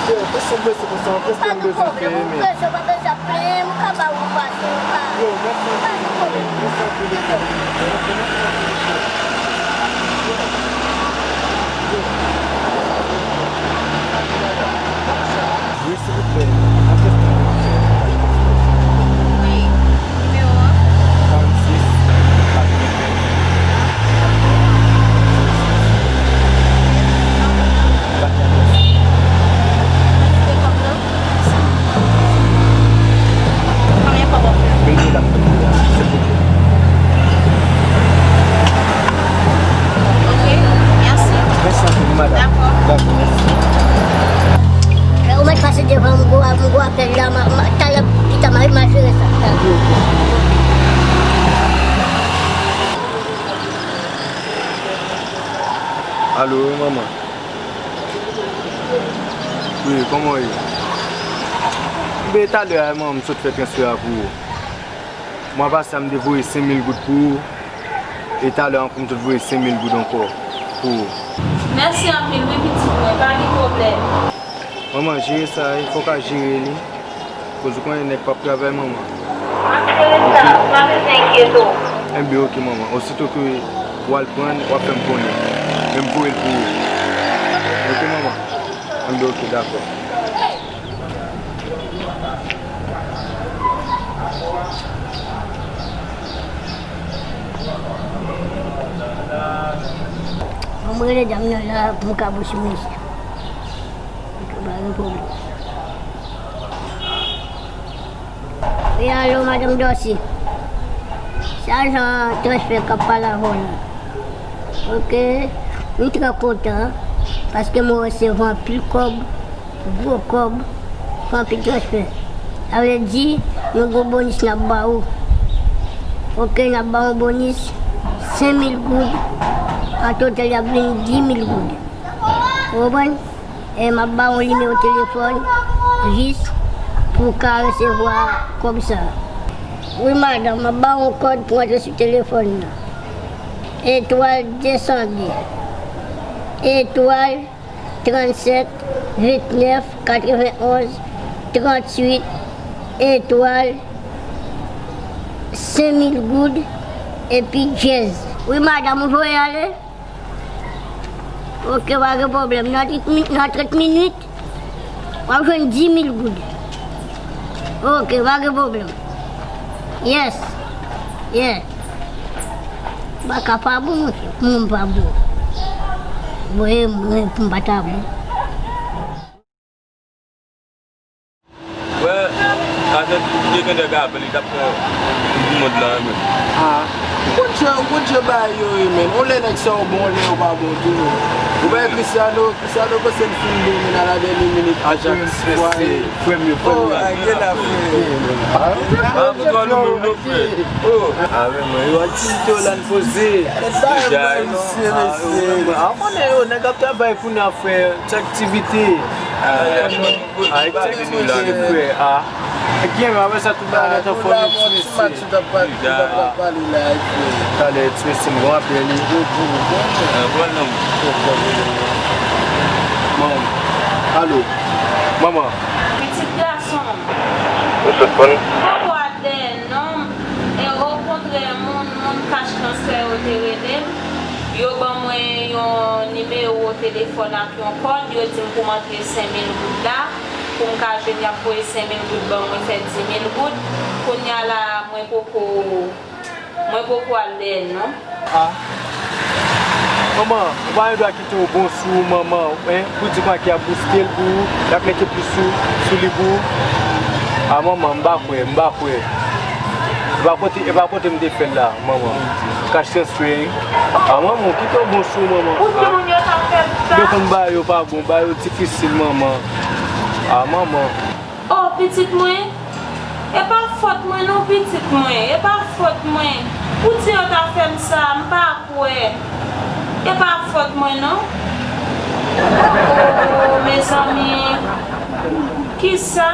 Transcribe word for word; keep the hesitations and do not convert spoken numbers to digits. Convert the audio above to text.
Yo, fè san blese konsa, fè san blese, fè men. Yo, mèsi anpil. Mèsi anpil. Wi, silvouplè. Mwen fè san blese. Wi. Nimewo a? Karannsis, katreven. Konbyen kòb w ap fè? Mil goud ap fè pou ou, silvouplè. Ok, mèsi. Mèsi anpil, wi, madanm. Dakò. Dakò, mèsi. Ou mèt pase devan m, gwo, m gwo apèl la, ma, ma, talè, pita, ma, ma jere sa. Alo, wi, manman. Wi, kòman w ye? Ebyen, talè a, manman, m sot fè transfè a pou ou. Mwa pase a, m te voye senk mil goud pou ou. E talè a ankò, m sot voye senk mil goud ankò pou ou. Mèsi anpil, wi, pitit mwen. Pa gen pwoblèm. Manman, jere sa, wi. Fò w ka jere li. Koz ou konnen nèg p ap travay, manman. M ap jere sa, ou pa bezwen enkyete w. Enben, oke, manman. Osito ke w al pran l, w ap fè m konnen. Men m voye l pou ou. Oke, manman? Enben, oke, dakò. Bon, mwen rele dam nan la pou m ka bouche mesye. Oke, pa gen pwoblèm. Wi, alo, madanm Dorcy. Se ajan transfè k ap pale avè w la. Oke, m trè kontan paske mwen resevwa anpil kòb, gwo kòb, pou anpil transfè. Sa vle di, nou gen yon bonis n ap ba ou. Oke, n ap ba w yon bonis senk mil goud, an total, y ap vin dis mil goud. Ou konprann? E m ap ba w yon nimewo telefòn jis pou w ka resevwa kòb sa a. Wi, madanm, m ap ba w yon kòd pou w antre sou telefòn nan. Etwal de san de. Etwal trannsèt ventnèf katrevenonz trantuit etwal senk mil goud epi djèz. Wi, madanm, ou voye ale? Oke, pa gen pwoblèm. Nan trant min-, nan trant minit, w ap jwenn dis mil goud. Oke, pa gen pwoblèm. Yes. Yeah. Baka pa bon, monchè. Pou mwen pa bon. Voye mwen pou m pa ta bon. Wè, avèk de grandè gaben, li t ap fè moun lan, men. Ah, ou konn jan, ou konn jan bagay yo ye, men. On lè nèg sa yo bon, on lè yo pa bon tou, men. Ou wè Cristiano, Cristiano panse l fin domine a la dènyè minit. Ajax, frè m yo, frè m yo. Oh, a gen la, frè. Ah, frè m yo, frè. Oh, ah, men, yo aktivite yo la n poze. Deja, non. Ah, mesye, mesye. Ah, konnen yo, nèg ap travay kounye a, frè. Ti aktivite. Ah, ti aktivite, frè. Ah. Gen, apre sa, tout bagay nan tan fò, ti mesye. Talè, ti mesye, m gon apèl li. Manman. Alo. Manman. Pitit gason m. Ou sot konn? Poko al dèyè non m. E okontrè, moun, moun kach transfè yo te rele m. Yo ban mwen yon nimewo telefòn ak yon kòd, yo di m pou m antre senk mil goud la, pou m ka jwenn, y ap voye senk mil goud ban mwen, fè dis mil goud. Kounye a la, mwen poko, mwen poko al dèyè l non. Ah. Manman, ou pa gen dwa kite yon bon sou ou, manman, en, pou di konsa ki ap bouste l pou ou, y ap mete plis sou, sou li pou ou. Ah, manman, m pa kwè, m pa kwè. E pa kote, e pa kote m te fè l la, manman. Cash transfer. Ah, manman, kite yon bon sou, manman. Pou ki moun yo t ap fè sa? Yo konn bagay yo pa bon, bagay yo difisil, manman. Ah, manman. Oh, pitit mwen. E pa fòt mwen non, pitit mwen. E pa fòt mwen. Poutji yo ta fè m sa, m pa kwè. E pa fòt mwen non. Oh, mezanmi. Kisa?